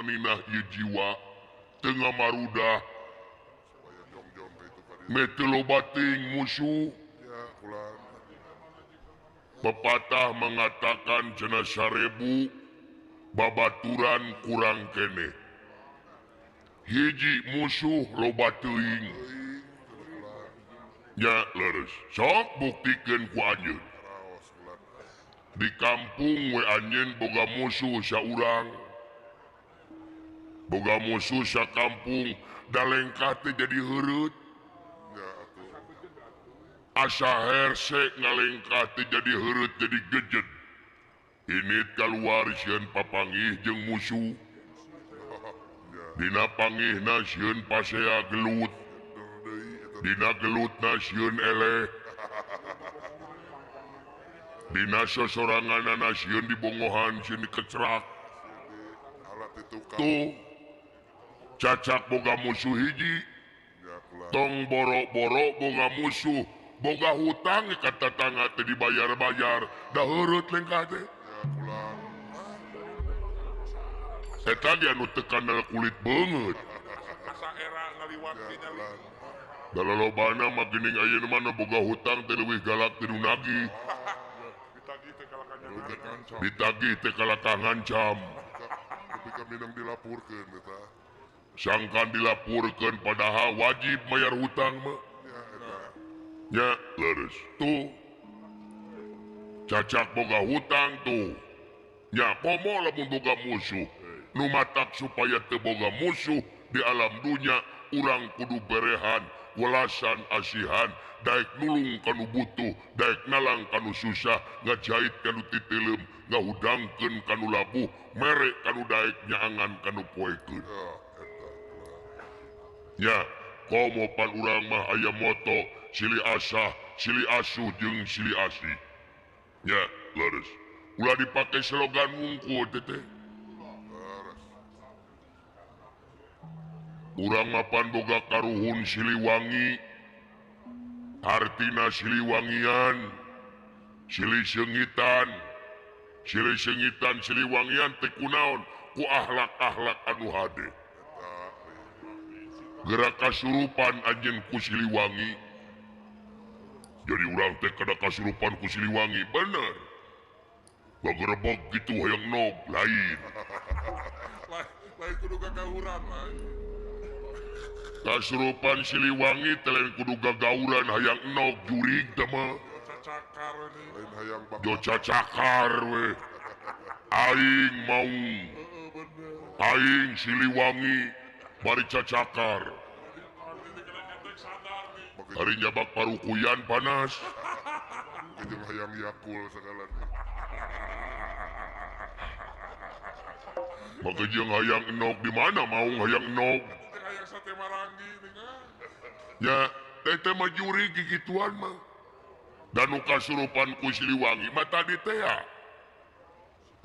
tumaninah ieu jiwa teu ngamarudah meh teu loba teuing musuh. Pepatah mengatakan cenah 1000 babaturan kurang keneh. Hiji musuh loba teuing. Nya leres. Sok buktikeun ku anjeun. Di kampung we anjeun boga musuh saurang. Boga musuh sakampung da lengkah teh jadi heureut. Asa herse ngalengkah teh jadi heureut jadi gejet. Ini kaluar sieun papanggih jeung musuh. Dina panggihna sieun pasea gelut. Dina gelutna sieun eleh. Dina sosoranganana sieun dibongohan sieun dikecrak. Tuh cacak boga musuh hiji. Tong boro-boro boga musuh, boga hutang ka tatangga teh dibayar-bayar, da heureut lengkah teh. Eta ge anu teu kanal kulit beungeut. Da lalobana mah geuning ayeuna mah nu boga hutang teh leuwih galak ti nu nagih. Ditagih teh kalakah ngancam. Tapi kami nang dilapurkeun eta. Sangkan dilapurkeun padahal wajib bayar hutang mah. Nya leres tuh. Cacak boga hutang tuh. Nya komo lamun boga musuh. Nu matak supaya teu boga musuh di alam dunya urang kudu berehan, welasan asihan, daek nulung kanu butuh, daek nalang kanu susah, ngajahit kanu titileum, ngahudangkeun kanu labuh, mere kanu daek nyaangan kanu poekeun. Nya komo pan urang mah aya moto silih asah, silih asuh jeung silih asih. Nya leres. Ulah dipake slogan wungkul teh. Urang mapan boga karuhun Siliwangi, hartina Siliwangian, silih seungitan, silih seungitan Siliwangian teh kunaon ku akhlak-akhlak anu hade. Gerak kasurupan anjeun ku Siliwangi. Jadi urang teh kada kasurupan ku Siliwangi, bener. Bagerebeg gitu hayang nog lain. Lain kudu gagauran lain. Kasurupan Siliwangi teh lain kudu gagauran hayang enog jurig teh mah. Jo cacakar we. Aing mau. Aing Siliwangi bari cacakar. Hari nyabak parukuyan panas. Jeung hayang yakul segala. Maka jeung hayang enog di mana mau hayang enog? Hayang sate marangi nih. Ya, teh mah jurig gigituan mah. Dan nu kasurupan ku Siliwangi mah tadi teh ya.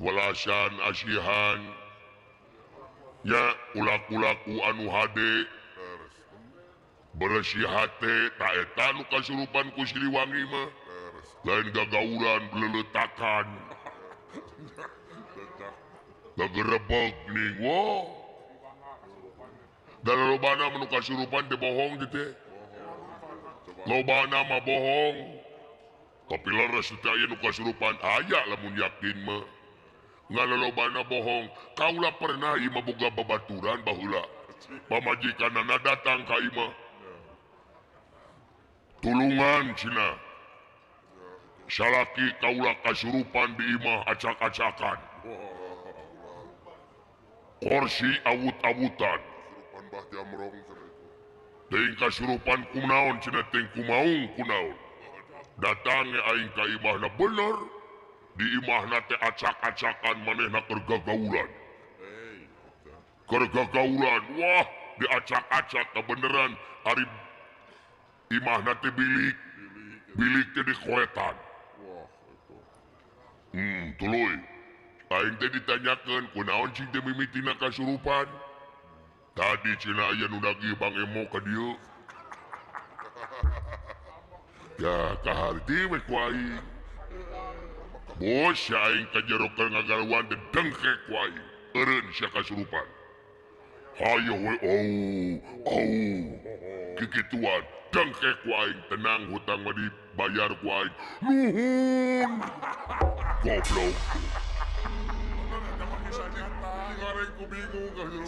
Welasan asihan. Ya, ulaku-laku anu hade. Beresih hate, ta eta nu kasurupan ku Siliwangi mah. Lain gagauran beleletakan. Gagerebeg nih, wow. Dan lobana mah nu kasurupan teh bohong teh. Lobana mah bohong. Tapi leres teh aya nu kasurupan aya lamun yakin mah. Ngan lobana bohong. Kaula pernah ieu mah boga babaturan baheula. Pamajikanana datang ka imah. Tulungan cenah. Salaki kaula kasurupan di imah acak-acakan. Kursi awut-awutan. Teuing kasurupan kunaon cenah teuing kumaung kunaon. Datang aing ka imahna bener. Di imahna teh acak-acakan manehna keur gagaulan. Keur gagaulan, wah diacak-acak kebeneran ari imahna teh bilik. Bilik teh dikoretan. Tuluy. Aing teh ditanyakeun kunaon cing teh mimitina kasurupan. Tadi cenah aya nu nagih Bang Emo ka dieu. Ya kaharti we ku aing. Bos aing ka jero keur ngagaluan teh dengkek ku aing. Eureun sia kasurupan. Hayo we oh oh kikituan dengke ku aing tenang hutang mah dibayar ku aing. Nuhun. Goblok. Ku bingung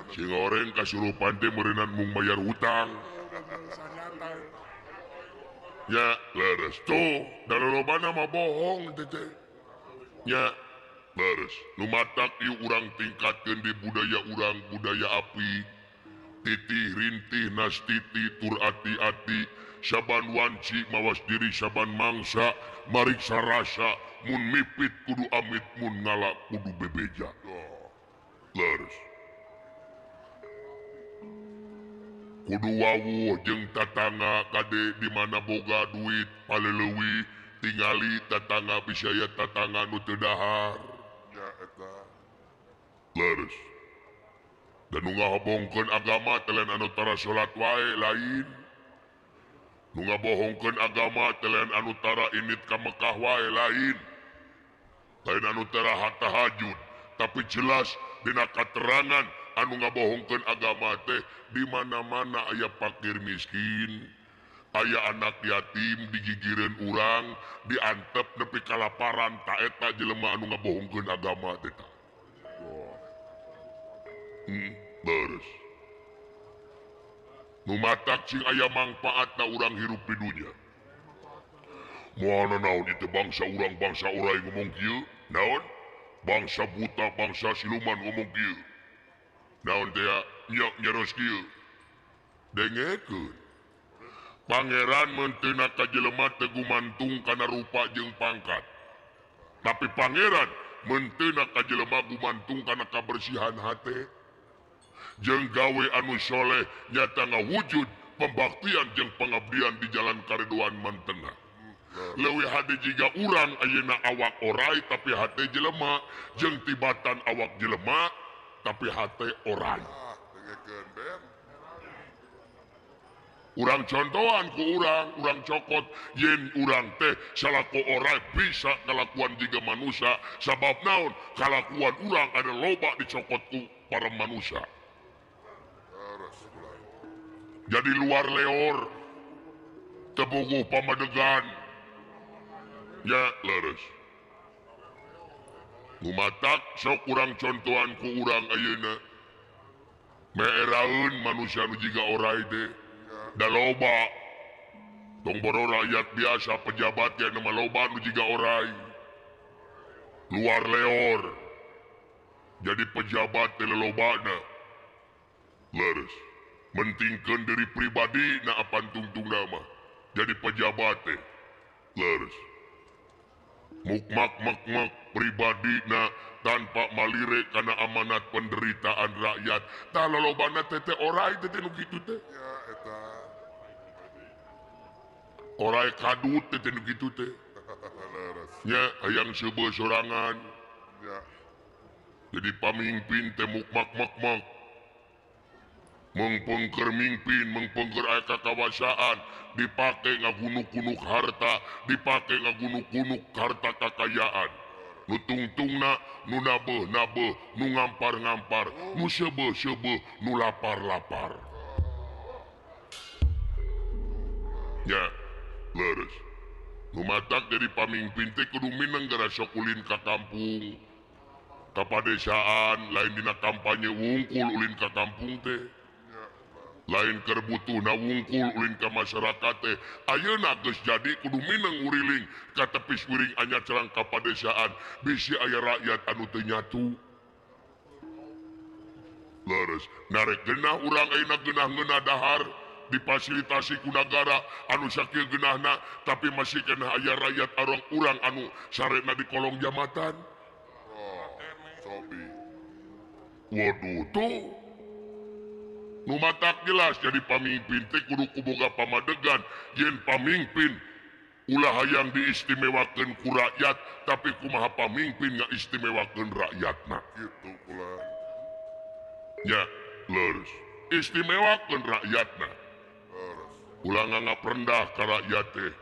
si goreng kasurupan teh meureunan mung bayar hutang. Ya leres tuh da lolobana mah bohong teh. Ya leres nu matak ieu urang tingkatkeun di budaya urang budaya api. Titih rintih nastiti tur ati-ati saban wanci mawas diri saban mangsa mariksa rasa mun mipit kudu amit mun ngala kudu bebeja. Leres kudu wawuh jeung tatangga kade di mana boga duit paleleuwih tingali tatangga bisa ya tatangga nu teu dahar. Ya eta. Leres dan nu ngahobongkeun agama teh lain anu tara salat wae lain. Nu ngabohongkeun agama teh lain anu tara init ka Mekah wae lain. Lain anu tara tahajud, tapi jelas dina katerangan anu ngabohongkeun agama teh di mana-mana aya fakir miskin, aya anak yatim digigireun urang, diantep nepi kalaparan ta eta jelema anu ngabohongkeun agama teh ta. Leres. Nu matak sing aya mangpaatna urang hirup di dunya. Moal naon ieu bangsa urang bangsa orai ngomong kieu? Naon? Bangsa buta, bangsa siluman ngomong kieu. Naon teh nya nyaros kieu? Dengekeun. Pangeran menteuna ka jelema teu gumantung kana rupa jeung pangkat. Tapi pangeran menteuna ka jelema gumantung kana kabersihan hate. Jeung gawe anu soleh nyata ngawujud pembaktian jeung pengabdian di jalan karidoan mantena. Leuwih hade jiga urang ayeuna awak orai tapi hate jelema jeung tibatan awak jelema tapi hate orai. Urang contohan ku urang, urang cokot yen urang teh salako orai bisa kalakuan jiga manusia sabab naon kalakuan urang ada loba dicokot ku para manusia. Jadi luar leor tebuguh pamadegan. Ya leres. Nu matak sok urang contohan ku urang ayeuna. Meeraeun manusia nu jiga orai teh. Da loba. Tong boro rakyat biasa pejabat ge nama loba nu jiga orai. Luar leor. Jadi pejabat teh lolobana. Leres. Mentingkeun diri pribadi na apan tungtungna mah. Jadi pejabat teh. Leres. Mukmak mak pribadi na tanpa malire kana amanat penderitaan rakyat. Tah lolobana teh teh orai teh nu kitu teh. Ya eta. Orai kadut teh nu kitu teh. Nya hayang seubeuh sorangan. Ya. Jadi pamimpin teh mukmak mak. Mengpengker mingpin, mengpengker aya kakawasaan, dipake ngagunuk-gunuk harta, dipake ngagunuk-gunuk harta kakayaan. Nu tungtungna, nu nabeuh-nabeuh, nu ngampar-ngampar, nu seubeuh-seubeuh, nu lapar-lapar. Ya, leres. Nu matak jadi pamimpin teh kudu mineng gara sok ulin ka kampung, ka padesaan, lain dina kampanye wungkul ulin ka kampung teh. Lain keur butuhna wungkul ulin ka masyarakat teh. Ayeuna geus jadi kudu mineng uriling ka tepis wiring anyar cerang ka padesaan bisi aya rakyat anu teu nyatu. Leres, narek genah urang ayeuna genah ngeunah dahar difasilitasi ku nagara anu sakieu genahna tapi masih keneh aya rakyat arang urang anu sarena di kolong jambatan. Oh, sobi. Waduh tuh. Nu matak jelas jadi pamimpin teh kudu kuboga pamadegan yen pamimpin ulah hayang diistimewakeun ku rakyat tapi kumaha pamimpin ngaistimewakeun rakyatna. Kitu pula. Ya, leres. Istimewakeun rakyatna. Leres. Ulah nganggap rendah ka rakyat teh.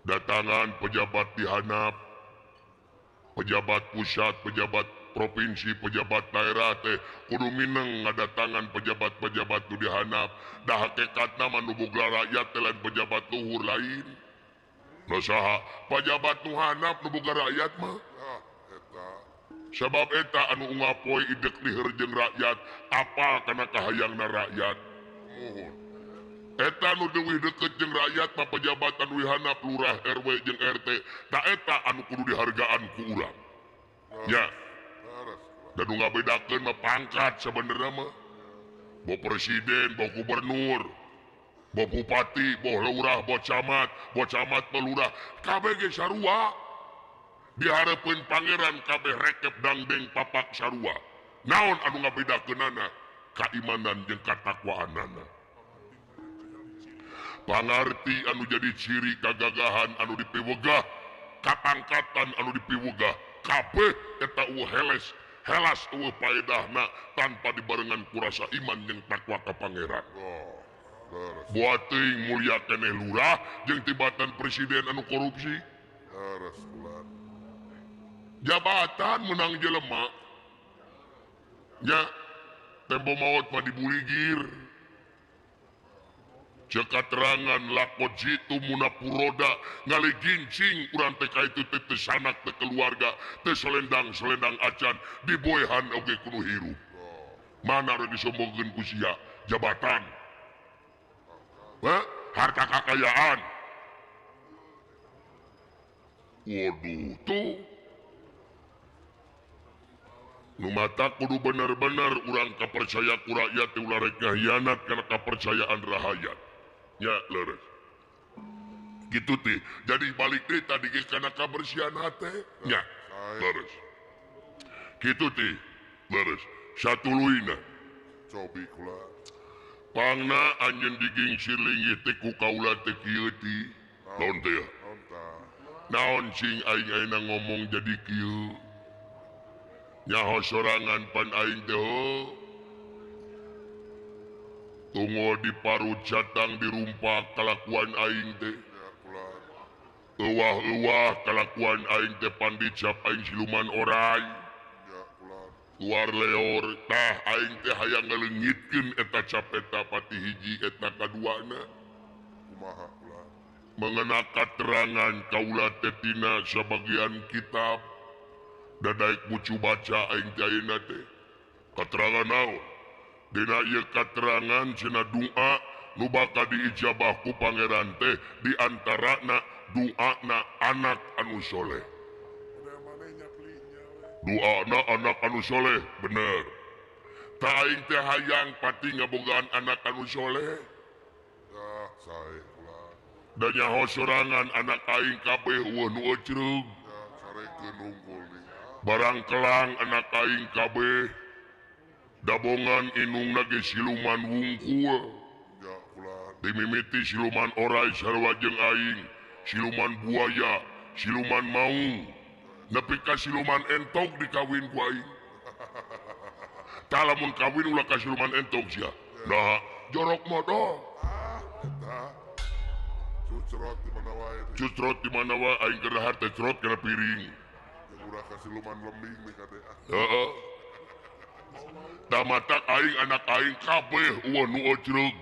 Datangan pejabat dihanap. Pejabat pusat, pejabat provinsi, pejabat daerah teh kudu mineng ngadatangan pejabat-pejabat nu dihanap. Da hakikatna mah nu boga rakyat teh lain pejabat luhur lain. Nu saha? Pejabat nu hanap nu boga rakyat mah. Sebab eta anu unggal poe idek liher jeung rakyat, apa kana kahayangna rakyat. Muhun. Eta nu leuwih deukeut jeung rakyat mah pejabat anu dihanap lurah, RW jeung RT. Ta eta anu kudu dihargaan ku urang. Ya. Dan nu ngabedakeun mah pangkat sebenarnya mah. Bo presiden, bo gubernur, bo bupati, bo lurah, bo camat pelurah, kabeh ge sarua. Dihareupeun pangeran kabeh rekep dangdeng papak sarua. Naon anu ngabedakeunana? Kaimanan jeung katakwaanana. Pangarti anu jadi ciri kagagahan anu dipiwegah, kapangkatan anu dipiwegah, kabeh eta eueuh heles, helas eueuh paedahna tanpa dibarengan ku rasa iman jeung takwa ka pangeran. Boa teuing mulia keneh lurah jeung tibatan presiden anu korupsi. Jabatan menang jelema. Nya tempo maot mah dibuligir. Ceuk katerangan lakot jitu munapuroda ngaligincing urang teh ka itu teh teu sanak teh keluarga teh selendang-selendang acan diboehan oge kudu hirup. Mana rek disombongkeun ku sia? Jabatan. Hah? Harta kakayaan. Waduh tuh. Nu mata kudu bener-bener urang kapercaya ku rakyat teh ulah rek ngahianat kana kapercayaan rahayat. Ya leres. Gitu teh. Jadi balik deui tadi ge kana kabersihan hate. Nya leres. Gitu teh. Leres. Satuluyna. Cobi kula. Pangna anjeun digingsir linggih teh ku kaula teh kieu ti. Naon teh? Naon sing aing ayeuna ngomong jadi kieu? Nyaho sorangan pan aing teh heuh. Tunggu di parut catang dirumpak kalakuan aing teh. Euwah-euwah kalakuan aing teh pan dicap aing siluman oray. Luar leor tah aing teh hayang ngaleungitkeun eta cap eta pati hiji eta kaduana. Kumaha kula? Mengena katerangan kaula teh tina sabagian kitab. Dadaek mucu baca aing teh ayeuna teh. Katerangan naon? Dina ieu katerangan cenah doa nu bakal diijabah ku pangeran teh di antarana doana anak anu soleh. Doana anak anu soleh bener. Ta aing teh hayang pati ngabogaan anak anu soleh. Tah sae kula. Da nyaho sorangan anak aing kabeh eueuh nu ecreug. Sarekeun hungkul nih. Barang kelang anak aing kabeh. Dabongan inungna ge siluman wungkul. Dimimiti siluman oray sarua jeung aing, siluman buaya, siluman maung, nepi ka siluman entok dikawin ku aing. Tah lamun kawin ulah ka siluman entok sia. Nah, jorok modol. Ah, eta. Cucrot di mana wae. Cucrot di mana wae aing keur dahar teh crot kana piring. Ulah ka siluman lembing nih kade. Heeh. Tah matak aing anak aing kabeh eueuh nu ecreug.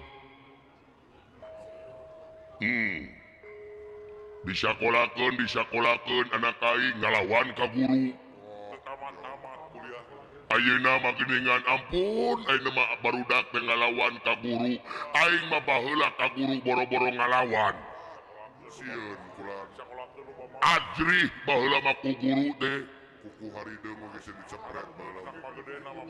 Disakolakeun anak aing ngalawan ka guru. Ayeuna mah geuningan ampun ayeuna mah barudak teh ngalawan ka guru. Aing mah baheula ka guru boro-boro ngalawan. Sieun kula. Ajrih baheula mah ku guru teh. Kuku harideung oge sieun dicepret baheula.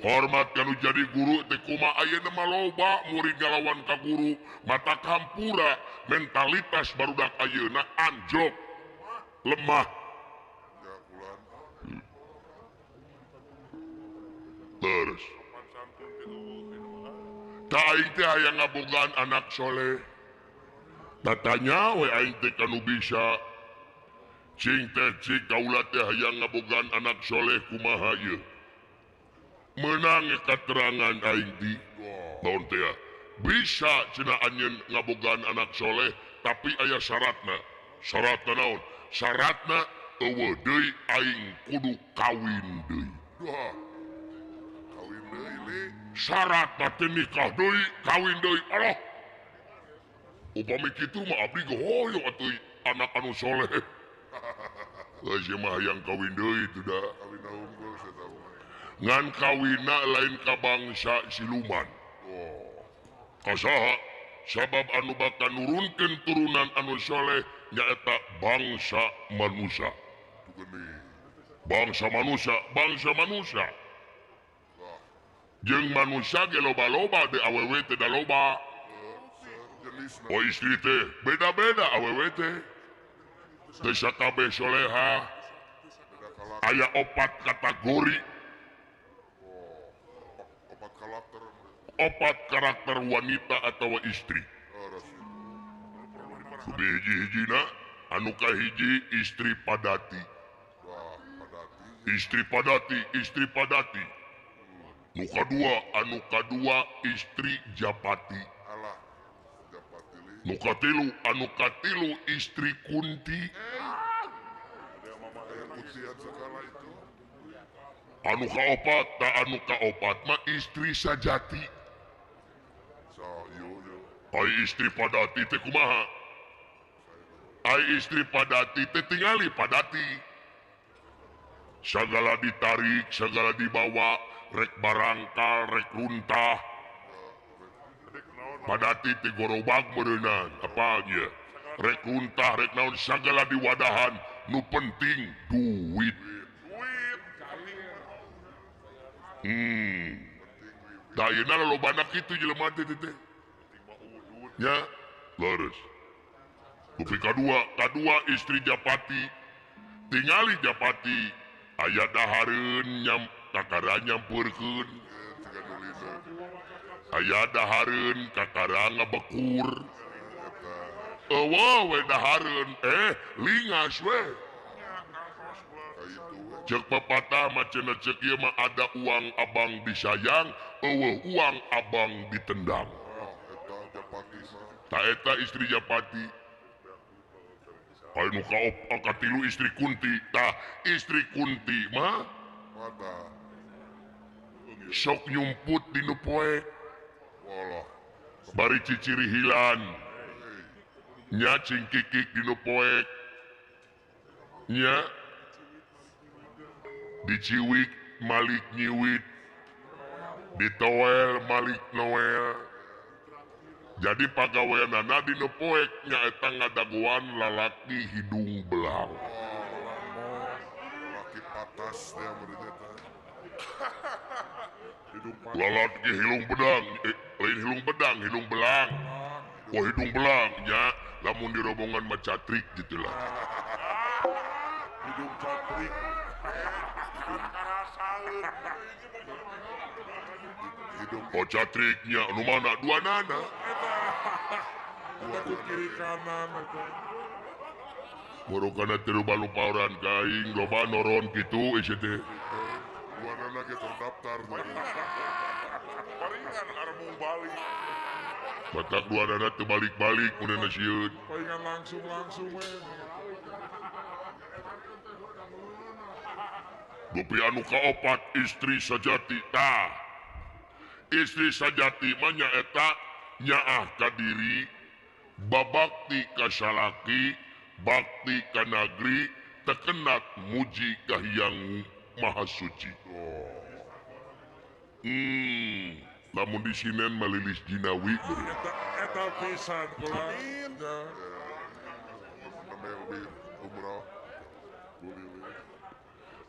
Hormat kanu jadi guru teh kumaha ayeuna mah loba murid ngalawan ka guru. Mata kampura mentalitas barudak ayeuna anjlok lemah. Ya kula. Terus. Ta aing teh hayang ngabogaan anak soleh. Tatanya we aing teh kanu bisa. Cing teh cik kaula teh hayang ngabogaan anak soleh kumaha ieu. Meunang katerangan aing di. Naon teh? Bisa cenah anjeun ngabogaan anak soleh tapi aya syaratna. Syaratna naon? Syaratna Eueuh deui aing kudu kawin deui. Wah. Kawin deui li. Syarat teh nikah deui, kawin deui. Alah. Upami kitu mah abdi ge hoyong atuh anak anu soleh. Geus mah hayang kawin deui teu da. Kawin unggul saya mah. Ngan kawinna lain ka bangsa siluman. Oh. Kasaha? Sabab anu bakal nurunkeun turunan anu soleh nyaeta bangsa manusia. Bangsa manusia, bangsa manusia. Jeung manusia ge loba-loba de awewe teh da loba. Oh istri teh beda-beda awewe teh. Teu sakabeh soleha. Aya opat kategori. Opat karakter. Opat karakter wanita atau istri. Hiji-hijina anu kahiji istri padati. Istri padati, istri padati. Nu kadua, anu kadua istri japati. Nu katilu, anu katilu istri kunti. Anu kaopat, ta anu kaopat mah istri sajati. Ai istri padati teh kumaha? Ai istri padati teh tingali padati. Sagala ditarik, sagala dibawa, rek barangkal, rek runtah. Padati teh gorobag meureunan, apal ieu? Rek runtah, rek naon sagala diwadahan, nu penting duit. Tah ayeuna lolobana kitu jelema teh teh. Nya, leres. Dupi kadua, kadua istri japati. Tingali japati. Aya dahareun nyam kakara nyampeurkeun. Aya dahareun kakara ngabekur. Eueuh we dahareun lingas we. Ceuk pepatah mah cenah ceuk ieu mah ada uang abang disayang, eueuh uang abang ditendang. Ta eta istri japati. Anu katilu istri kunti, tah istri kunti mah sok nyumput di nu poek. Bari ciciri hilan. Nya cingkikik di nu poek. Nya diciwik malik nyiwit, ditoel malik noel. Jadi pagaweanana di nu poek nyaeta ngadagoan lalaki hidung belang. Lalaki patas teh meureun eta. Lalaki hidung bedang, lain hidung bedang, hidung belang. Wah hidung belang nya, lamun di rombongan mah catrik gitu lah. Hidung catrik. Hidung oh catriknya anu mana dua nana. Dua kiri kanan eta. Borokana teu baluparan ka aing loba noron kitu ieu teh. Dua nana ge terdaftar. Paringan armung balik. Batak dua nana teu balik-balik mun sieun. Paringan langsung-langsung we. Dupi anu kaopat istri sajati tah. Istri sajati mah nyaeta nyaah ka diri, babakti ka salaki, bakti ka nagri, tekenat muji ka Hyang Maha Suci. Lamun di sinen malilis jinawi beureum. Eta pisan kula.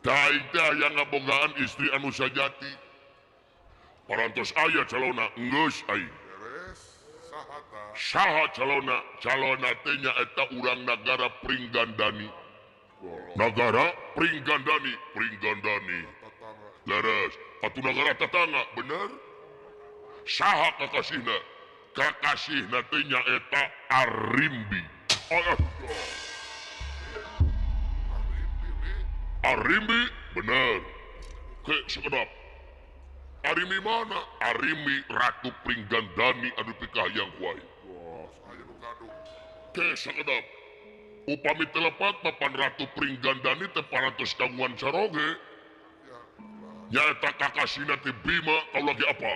Tah teh aya ngabogaan istri anu sajati. Parantos aya calona enggeus aing. Saha calona? Calona teh nyaeta urang nagara Pringgandani. Nagara Pringgandani, Pringgandani. Leres, atuh nagara tetangga, bener? Saha kakasihna? Kakasihna teh nyaeta Arimbi. Arimbi, bener. Ke sekedap. Arimbi mana? Arimbi Ratu Pringgandani anu pikahayang ku aing. Ke sakedap. Upami telepat papan Ratu Pringgandani teh parantos kagungan caroge. Nyaeta kakasina teh Bima kau lagi apa?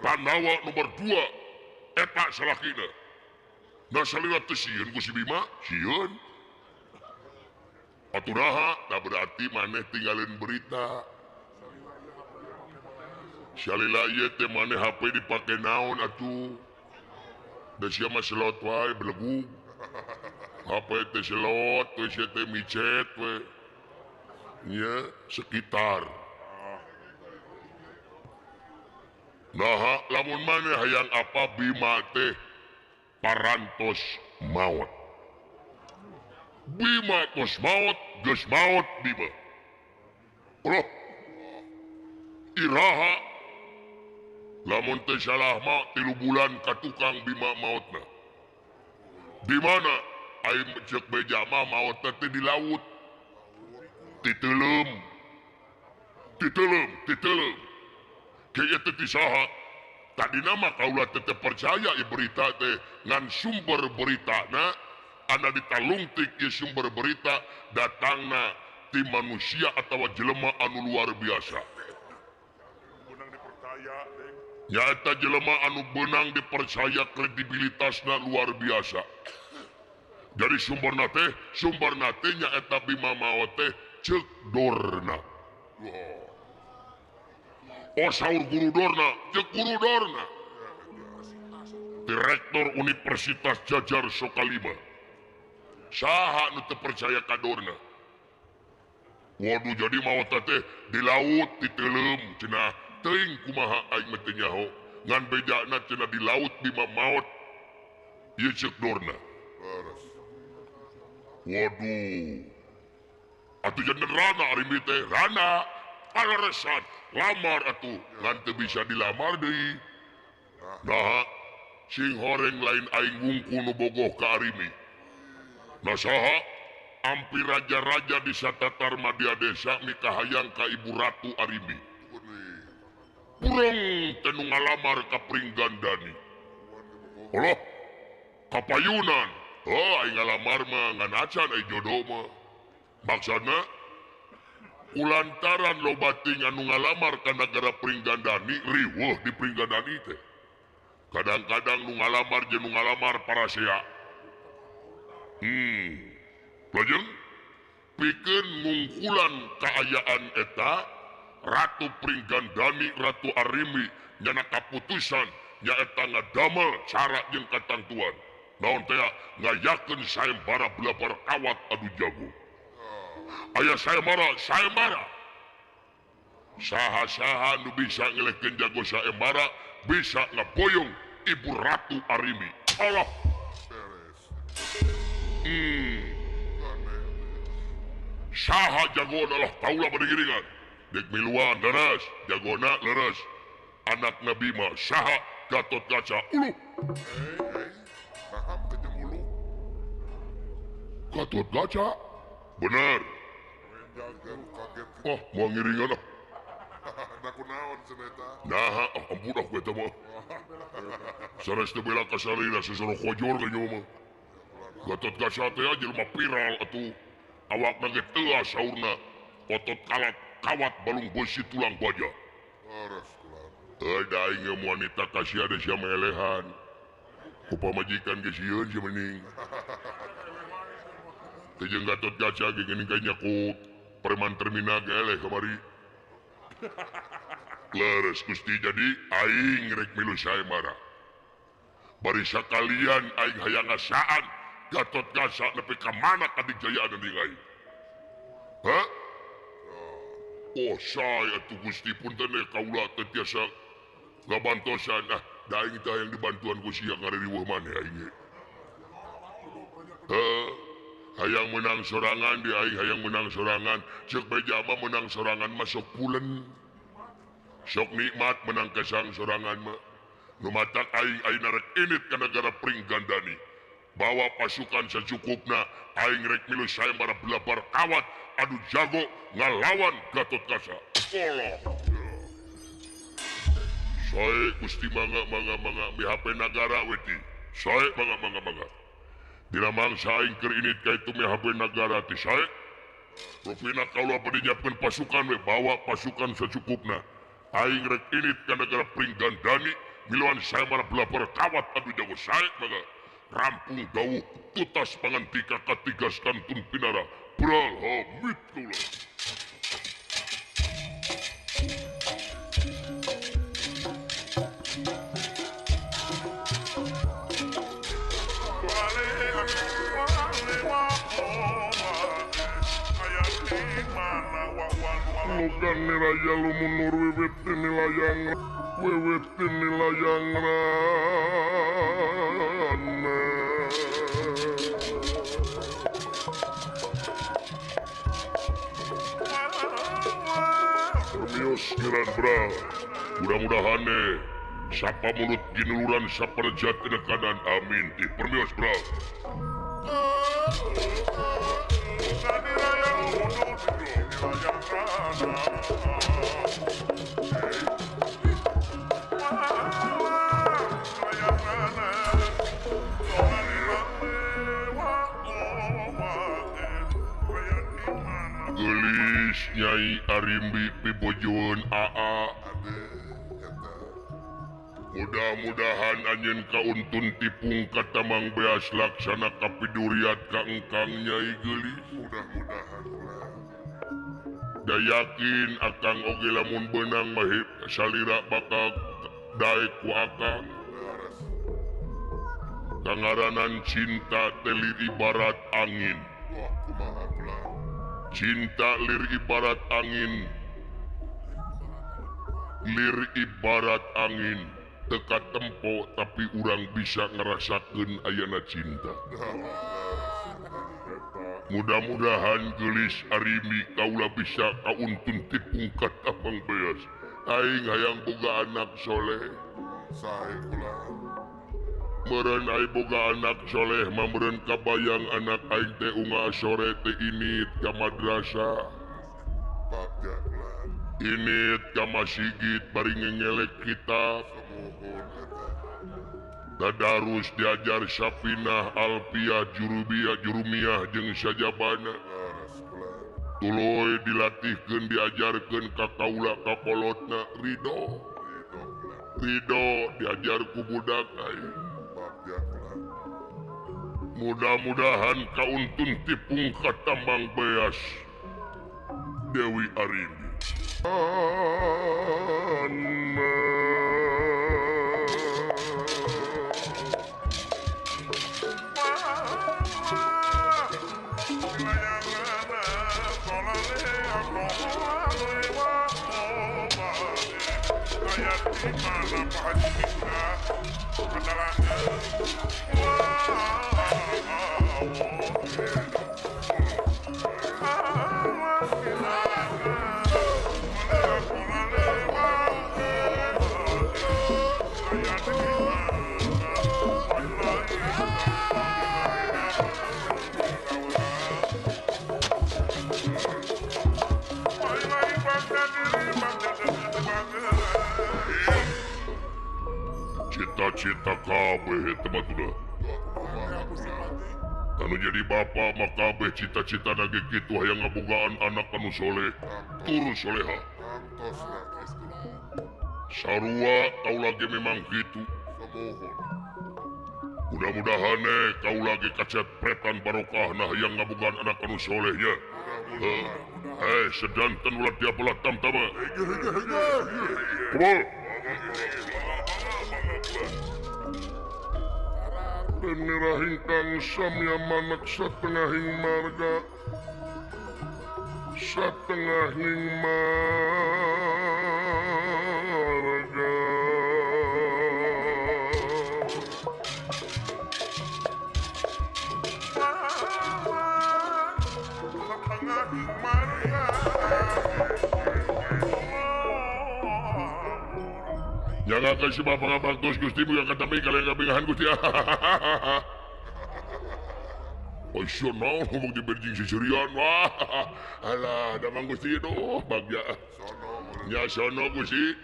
Pandawa nomor 2 eta salakina. Nah salila teh sieun ku si Bima, sieun. Atuh naha? Nah berarti maneh tinggalin berita. Salila ieu teh maneh HP dipake naon atuh? Da sia mah selot wae belegug. HP teh selot, we sia teh micet we. Nya sekitar. Nah, lamun maneh hayang apa Bima teh parantos maot. Bima tos maot, geus maot Bima. Loh. Iraha lamun teh salah mah 3 bulan ka tukang Bima maotna. Di mana aing ceuk beja mah maotna teh di laut. Titeuleum. Titeuleum, titeuleum. Kaya teh ti saha? Tadina mah kaula teh teu percaya ieu berita teh ngan sumber beritana anu ditalungtik ieu sumber berita datangna ti manusia atawa jelema anu luar biasa. Nyaeta jelema anu beunang dipercaya kredibilitasna luar biasa. Dari sumberna teh nyaeta Bima maot teh ceuk Dorna. Oh saur guru Dorna, ceuk guru Dorna. Direktur Universitas Jajar Sokalima. Saha nu teu percaya ka Dorna? Waduh jadi maot teh di laut diteuleum cenah. Teuing kumaha aing mah teu nyaho. Ngan bejana cenah di laut Bima maot. Ieu ceuk Dorna. Waduh. Atuh janten rana ari teh, rana. Paleresan lamar atuh ngan teu bisa dilamar deui. Nah, sing horeng lain aing wungkul nu bogoh ka Arimi. Nah saha? Ampi raja-raja di satatar Madya Desa mikahayang ka Ibu Ratu Arimi. Pureng teh nu ngalamar ka Pringgandani. Allah, kapayunan. Oh, aing ngalamar mah ngan acan aing jodoh mah. Maksudna kulantaran loba ting anu ngalamar ka nagara Pringgandani riweuh di Pringgandani teh. Kadang-kadang nu ngalamar jeung nu ngalamar parasea. Lajeng pikeun ngungkulan kaayaan eta Ratu Pringgandani Ratu Arimi nyana kaputusan nyaeta ngadamel cara jeung katangtuan. Naon teh ngayakeun sayembara belabar kawat adu jago. Aya sayembara, sayembara. Saha-saha nu bisa ngelehkeun jago sayembara bisa ngaboyong Ibu Ratu Arimi. Allah. Saha jagona lah kaula bade giringan. Dek miluan leres, jagona leres. Anakna Bima saha Gatot Kaca. Uluh. Gatot Kaca? Bener. Oh, mau ngiringan ah. Nah, ampun aku eta mah. Sanes teu bela ka sarira sesoro kojor ka nyawa mah. Gatot Kaca teh jelema viral atuh. Awakna ge teuas saurna. Otot kalat kawat balung beusi tulang baja. Euy da aing ge wanita kasia da sia melehan. Ku pamajikan ge sieun sia mending. Teu jeung Gatot Kaca ge geuning ka ku preman terminal ge eleh kamari. Leres Gusti jadi aing rek milu sayembara. Bari sakalian aing hayang ngasaan Gatot Kaca nepi ka mana kadijayaan deui aing. Hah? Oh saya atuh Gusti punten kaula teu tiasa ngabantosan ah da aing teh hayang dibantuan ku sia ngaririweuh maneh aing ge. Heuh, hayang menang sorangan di aing hayang menang sorangan ceuk beja mah menang sorangan mah sok pulen. Sok nikmat menang kesang sorangan mah. Nu matak aing ayeuna rek init ka nagara Pringgandani. Bawa pasukan secukupna aing rek milu sayembara belabar kawat adu jago ngalawan Gatot Kaca. Allah. Sae Gusti mangga mangga mangga mi HP nagara we ti. Sae mangga mangga mangga. Dina mangsa aing keur init ka itu meh HP nagara teh sae. Rupina kaula bade nyiapkeun pasukan we bawa pasukan sacukupna. Aing rek init ka nagara Pringgandani miluan sayembara belapor kawat anu jago sae maka rampung dawuh tutas pangantika katigas kantun pinara bral hamit kaula. Muga niraya lumunur wiwit tinilayang wiwit tinilayang rana. Permios ngiran bra, mudah-mudahan sapa mulut ginuluran sapa rejat kanan amin di permios bra. Gelis Nyai Arimbi pibojoeun aa. Mudah-mudahan anjeun kauntun tipung ka Tamang Beas laksana kapiduriat ka engkang Nyai Geulis. Mudah-mudahan ulah. Da yakin akang oge lamun beunang mah salira bakal daek ku akang. Kangaranan cinta teh lir ibarat angin. Wah, kumaha ulah. Cinta lir ibarat angin. Lir ibarat angin. Teka tempo tapi urang bisa ngerasakeun ayana cinta. Mudah-mudahan Geulis Arimbi kaula bisa kauntun tipung ka Tamang Beas. Aing hayang boga anak soleh. Sae kula. Meureun aing boga anak soleh mah meureun kabayang anak aing teh unggal sore teh init ka madrasah. Bagja kula. Init ka masigit bari ngengelek kitab. Tadarus diajar Sapinah, Alpiah, Jurubiyah, Jurumiyah jeung sajabana. Tuluy dilatihkeun diajarkeun ka kaula ka kolotna Ridho. Ridho diajar ku budak aing. Mudah-mudahan kauntun tipung ka Tamang Beas Dewi Arimbi. Cita-cita kabeh eta mah tuh. Anu jadi bapak mah kabeh cita-cita na ge kitu hayang ngabogaan anak anu soleh, tur soleha. Sarua kaula ge memang kitu. Mudah-mudahan kaula ge kacat pretan barokah nah hayang ngabogaan anak anu soleh nya. Sedanten ulah dia belah tamtama. Kumaha? Denira hingkang samya manak satengahing marga satengahing marga. Jangan kasih bapak ngabaktos Gusti bukan kata kalian kabingahan Gusti. Asyik naon ngomong di berjing sisirian wah. Alah, damang Gusti doh bagja. Nya sono Gusti.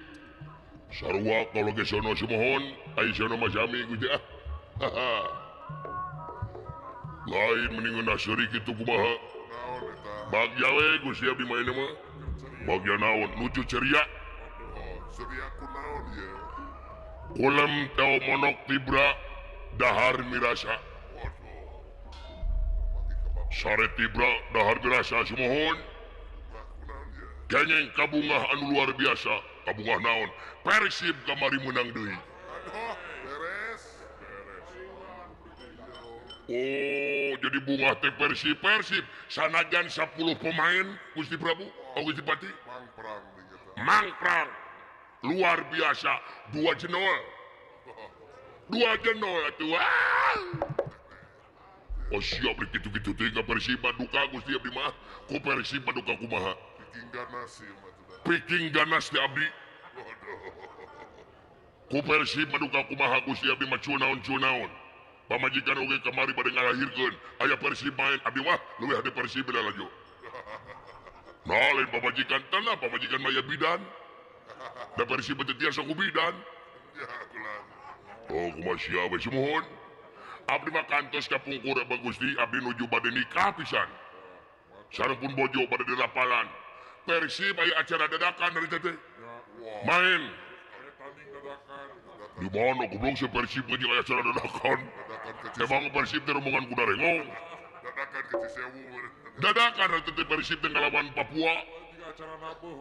Sarua kalau ge sono sumohon, ai sono mah sami Gusti ah. Lain mending ngeunah seuri kitu kumaha. Bagja we Gusti abdi mah mah. Bagja naon nuju ceria. Ceria kunaon ye? Kulem teu monok tibra dahar mirasa. Sare tibra dahar mirasa sumuhun. Ganyeng kabungah anu luar biasa. Kabungah naon? Persib kamari menang deui. Beres. Oh, jadi bunga teh Persib Persib sanajan 10 pemain Gusti Prabu, oh Gusti Pati. Mangprang Mangprang. Luar biasa, 2 jenol. 2 jenol atuh. Oh siap kitu-kitu teh ka Persib duka Gusti abdi mah. Ku Persib duka kumaha? Piking ganas ieu mah tuh. Piking ganas teh abdi. Ku Persib duka kumaha Gusti abdi mah cunaon-cunaon. Pamajikan oge kamari bade ngalahirkeun aya Persib main abdi mah leuwih hade Persib da laju. Nah lain pamajikan tanah pamajikan mah aya bidan. Da Persib teh tiasa ku bidan. Oh kumaha sia we sumuhun. Abdi mah kantos ka pungkur Abah Gusti abdi nuju bade nikah pisan. Sareng pun bojo bade dirapalan. Persib aya acara dadakan dari teh. Main. Di mana goblok si Persib ngaji aya acara dadakan. Emang Persib teh rombongan kuda rengong. Dadakan ke Cisewu. Dadakan teh Persib teh ngalawan Papua.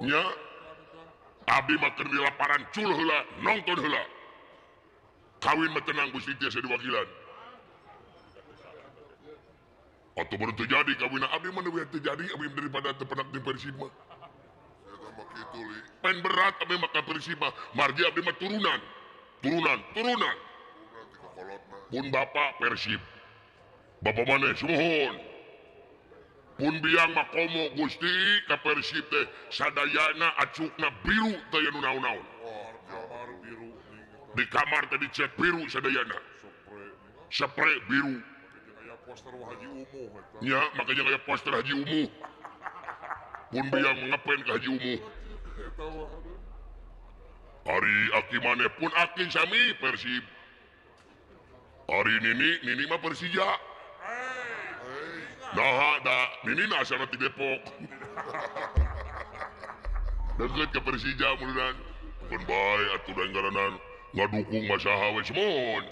Nya. Abdi mah keur di laparan cul heula, nongton heula. Kawin mah tenang Gusti tiasa diwakilan. Atau baru terjadi kawin abdi mah leuwih terjadi abdi daripada teu penak di Persib mah. Main berat abdi mah ka Persib mah, margi abdi mah turunan. Turunan, turunan. Pun bapak Persib. Bapak maneh sumuhun. Pun biang mah komo Gusti ka Persib teh sadayana acukna biru teh anu naon-naon. Di kamar teh dicet biru sadayana. Spray biru. Ya, makanya kayak poster Haji Umuh. Pun biang ngapain ke Haji Umuh. Ari aki maneh pun aki sami Persib. Ari nini, nini mah Persija. Nah, da nini na asalna ti Depok. Deket ke Persija mulinan. Keun bae atuh da ngaranan ngadukung mah saha we semohon.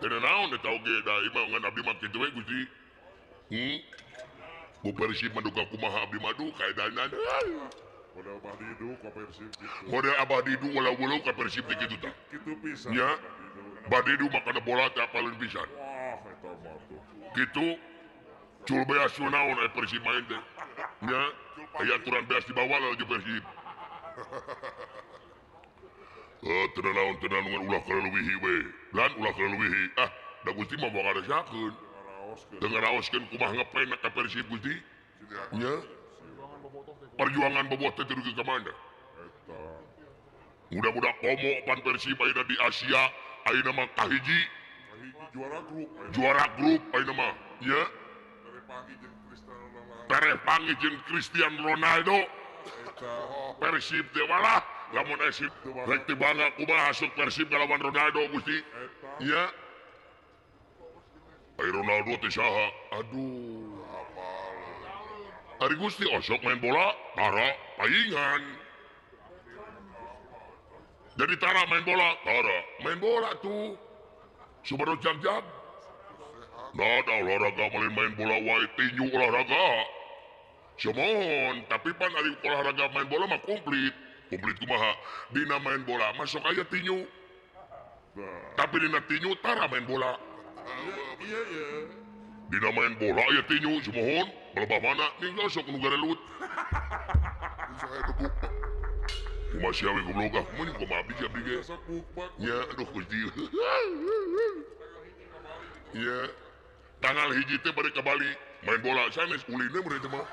Teu naon eta oge da ieu mah ngan abdi mah kitu we Gusti. Ku Persib mah duka kumaha abdi mah duh kaedanan. Model Abah Didu ka Persib kitu. Model Abah Didu walau-walau ka Persib teh kitu tah. Kitu pisan. Nya. Abah Didu mah kana bola teh apaleun pisan. Wah, eta mah tuh. Kitu cul beas naon aya Persib main teh. Nya, aya aturan beas dibawa laju Persib. Teu naon teu naon ulah kaleuwihi we. Lan ulah kaleuwihi. Ah, da Gusti mah moal ngarasakeun. Teu ngaraoskeun kumaha ngepen ka Persib Gusti. Nya. Perjuangan bobotoh teh dugi ka mana? Mudah-mudah komo pan Persib ayeuna di Asia ayeuna mah kahiji juara grup. Juara grup ayeuna mah. Nya. Tereh panggih jeung Cristiano Ronaldo. Persib teh walah lamun esip rek teu bangga kumaha asup Persib ngalawan Ronaldo Gusti. Nya. Ai Ronaldo teh saha? Aduh. Ari Gusti osok main bola tara paingan. Jadi tara main bola, tara main bola tuh. Subaru jag-jag. Nah, da olahraga main main bola wae tinju olahraga. Sumon, tapi pan ari olahraga main bola mah komplit. Komplit kumaha? Dina main bola mah sok aya tinju. Tapi dina tinju tara main bola. Iya iya. Dina main bola aya tinju sumuhun, balebah mana ninggal sok nu garelut. Kumaha sia we goblok ah, mun kumaha abdi abdi ge. Nya aduh Gusti. Nya tanggal 1 teh bade ka Bali main bola sanes ulinna mun teh mah.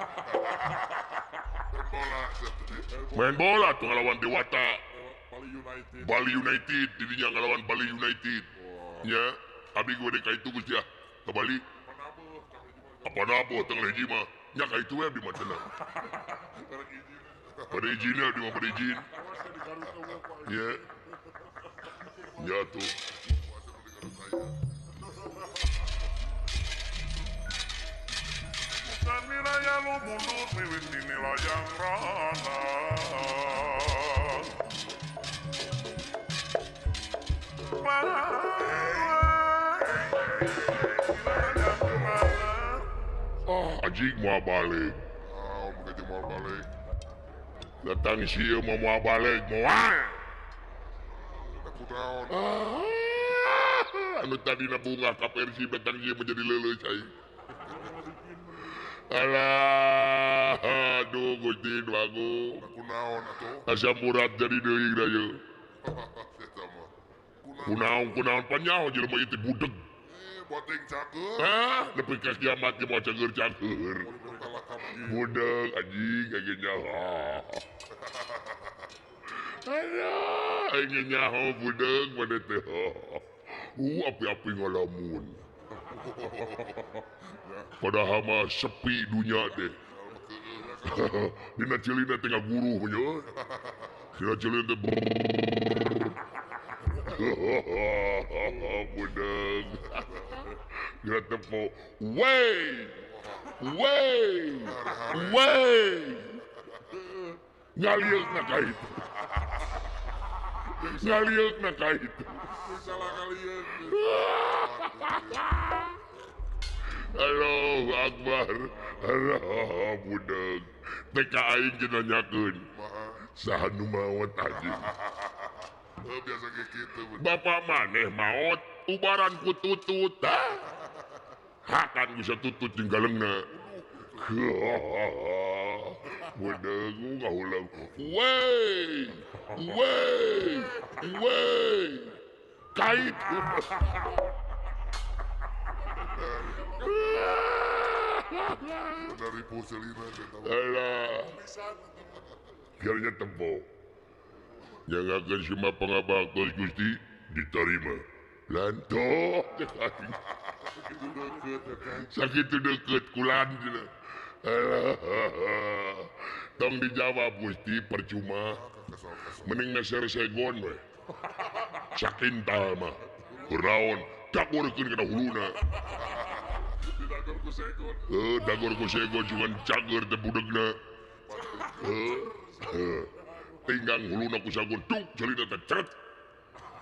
Main bola tuh ngalawan Dewata. Bali United. Bali United didinya ngalawan Bali United. Nya abdi ge bade ka itu Gusti ah ka Bali. Apa nabuh tanggal 1 mah nya ka itu we abdi mah tenang. Pada izin abdi mah pada izin. Ya. Ya tuh. Aya lu mundur miwiti layang rana. Ah, anjing mau balik. Ah, mau balik. Datang sieu mau balik moal. Ah, anu tadina bunga ka Persib datang ieu menjadi leuleus aing. Alah, aduh Gusti nu agung. Kunaon atuh? Asa murad jadi deui da ieu. Kunaon kunaon panyaho jelema ieu teh budeg. Boting cager. Ah, nepi ka kiamat ge moal cager-cager. Budeg anjing aing nyaho. Aduh, aing nyaho budeg maneh teh. Api-api ngalamun. Padahal mah sepi dunya teh. Dina ceulina teh ngaguruh nya. Dina ceulina teh budeg. Geura tepo. Wey. Wey. Wey. Ngalieukna ka itu. Ngalieukna ka itu. Salah kalieuk. Allahu Akbar. Allah budeg. Teh ka aing ge nanyakeun. Saha nu maot anjing? Biasa kayak gitu. Bapak maneh maot ubaran ku tutut. Hakan bisa tutut jeung galengna. Budeg ngahulang. Wey. Wey. Wey. Kait. Dari poselina. Alah. Biarnya tempo. Jangankan cuma pengabaktos Gusti diterima. Lantoh. Sakitu deket kulan. Tong dijawab Gusti percuma. Mending meser segon we. Sakintal mah. Kunaon dagorkeun kana huluna. Dagor ku segon. Dagor ku segon cuman cager teh budegna. Pinggang huluna ku sagon duk jelina teh ceret.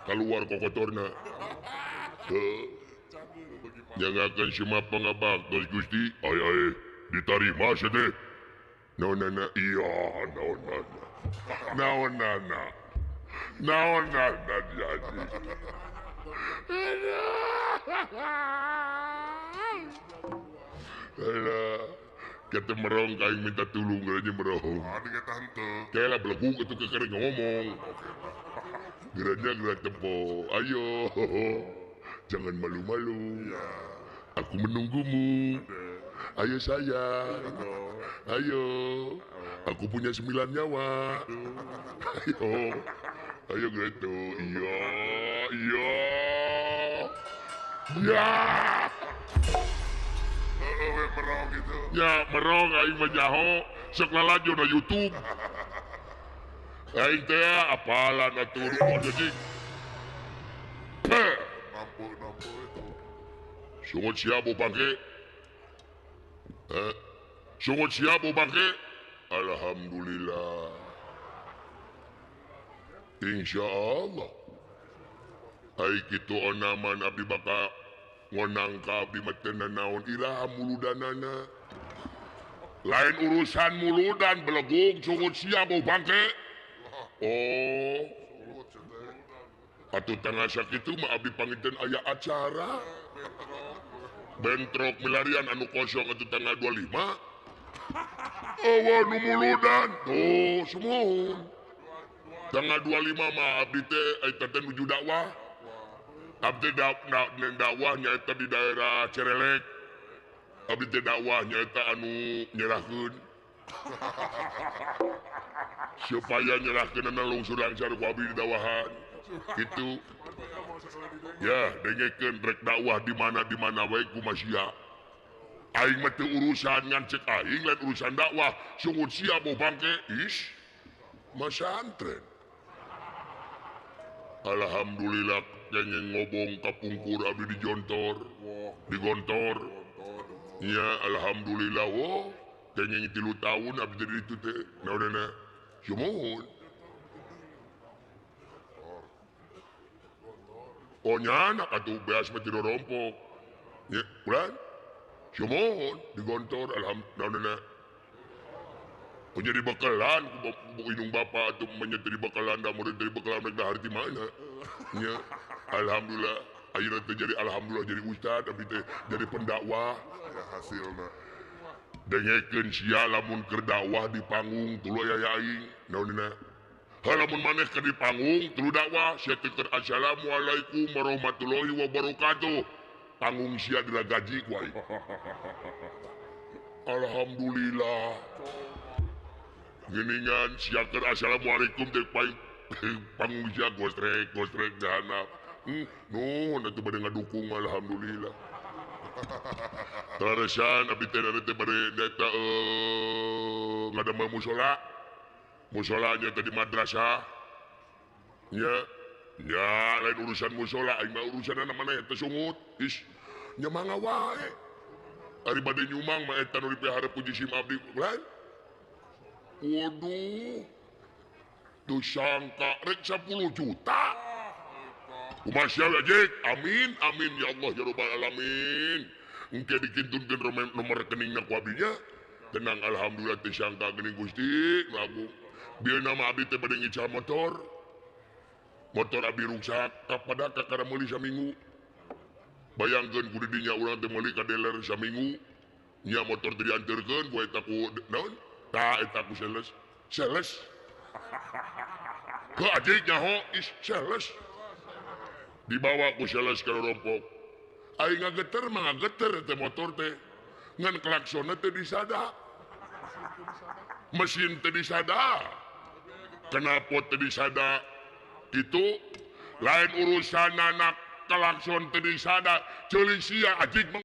Kaluar kokotorna. Jangakeun sima pangabaktos Gusti. Ay ay ditarima sia teh. Naonana iya naonana. Naonana. Naonana jadi. Alah, kata merong kaing minta tulung geranya merong. Aduh tante. Kayak lah beleguk itu keker ngomong. Geranya gerak tempo. Ayo, jangan malu-malu. Aku menunggumu. Ayo sayang. Ayo. Aku punya 9 nyawa. Ayo. Ayo gitu. Iya, iya. Ya. Merong gitu. Ya, merong aing mah nyaho, sok lalajo na YouTube. Aing teh apalan atuh anjing. Mampu itu. Sungut siapa bangke? Sungut siapa bangke? Alhamdulillah. Insya Allah. Ai kitu onaman abdi bakal ngonang ka abdi mah teu nanaon iraha muludanana. Lain urusan muludan belegug sungut sia bau bangke. Oh. Atuh tanggal sakitu mah abdi panginten aya acara. Bentrok milarian anu kosong atuh tanggal 25. Awa nu muludan. Tuh sumuhun. Tanggal 25 mah abdi teh eta teh nuju dakwah. Abdi dakwah nyaeta di daerah Cerelek. Abdi teh dakwah nyaeta anu nyerahkeun. Supaya nyerahkeunana lungsur langsar ku abdi didakwahan. Kitu. Ya, dengekeun rek dakwah di mana wae kumaha sia. Aing mah teu urusan ngan cek aing lain urusan dakwah. Sungut sia bau bangke. Ish. Masantren. Alhamdulillah kenging ngobong kapungkur abdi dijontor, digontor. Ya alhamdulillah wo Kenging 3 tahun abdi di ditu teh naonana sumuhun. Oh nya anak atuh beas mah teu rompok. Nya ulah sumuhun digontor alhamdulillah naonana. Oh jadi bakalan ku indung bapa atuh nya teu dibakalan da murid teu dibakalan rek dahar ti mana. Nya alhamdulillah ayeuna teh jadi alhamdulillah jadi ustad abdi teh jadi pendakwah ya hasilna. Dengekeun sia lamun keur dakwah di panggung tuluy aya aing naonina. Ha lamun maneh keur di panggung tuluy dakwah sia teh keur assalamualaikum warahmatullahi wabarakatuh. Panggung sia diragaji ku aing. Alhamdulillah. Geuningan sia keur assalamualaikum teh panggung sia gostrek gostrek dana. Nuhun atuh bade ngadukung alhamdulillah. Teresan abdi teh teh bade eta ngadamel mushola. Musholanya tadi madrasah. Nya nya lain urusan mushola aing mah urusanna maneh teh sungut. Is nya mangga wae. Ari bade nyumang mah eta nu dipiharep ku jisim abdi lain. Waduh. Teu sangka rek 10 juta. Kumaha sia Jek? Amin amin ya Allah ya rabbal alamin. Engke dikintunkeun nomor rekeningna ku abdi nya. Tenang alhamdulillah teu sangka geuning Gusti ngaku. Bieu nama abdi teh bade ngical motor. Motor abdi ruksak kapada kakara meuli saminggu. Bayangkeun ku di dinya urang teh meuli ka dealer saminggu. Nya motor teh dianterkeun ku eta ku naon? Tah eta ku sales. Sales. Ke adik nyaho is sales. Dibawa ku sales ka rompok. Aing ngageter mah ngageter teh motor teh. Ngan klaksonna teh disada. Mesin teh disada. Kenapa teh disada? Kitu lain urusan anak klakson teh disada. Ceuli sia ajig mah.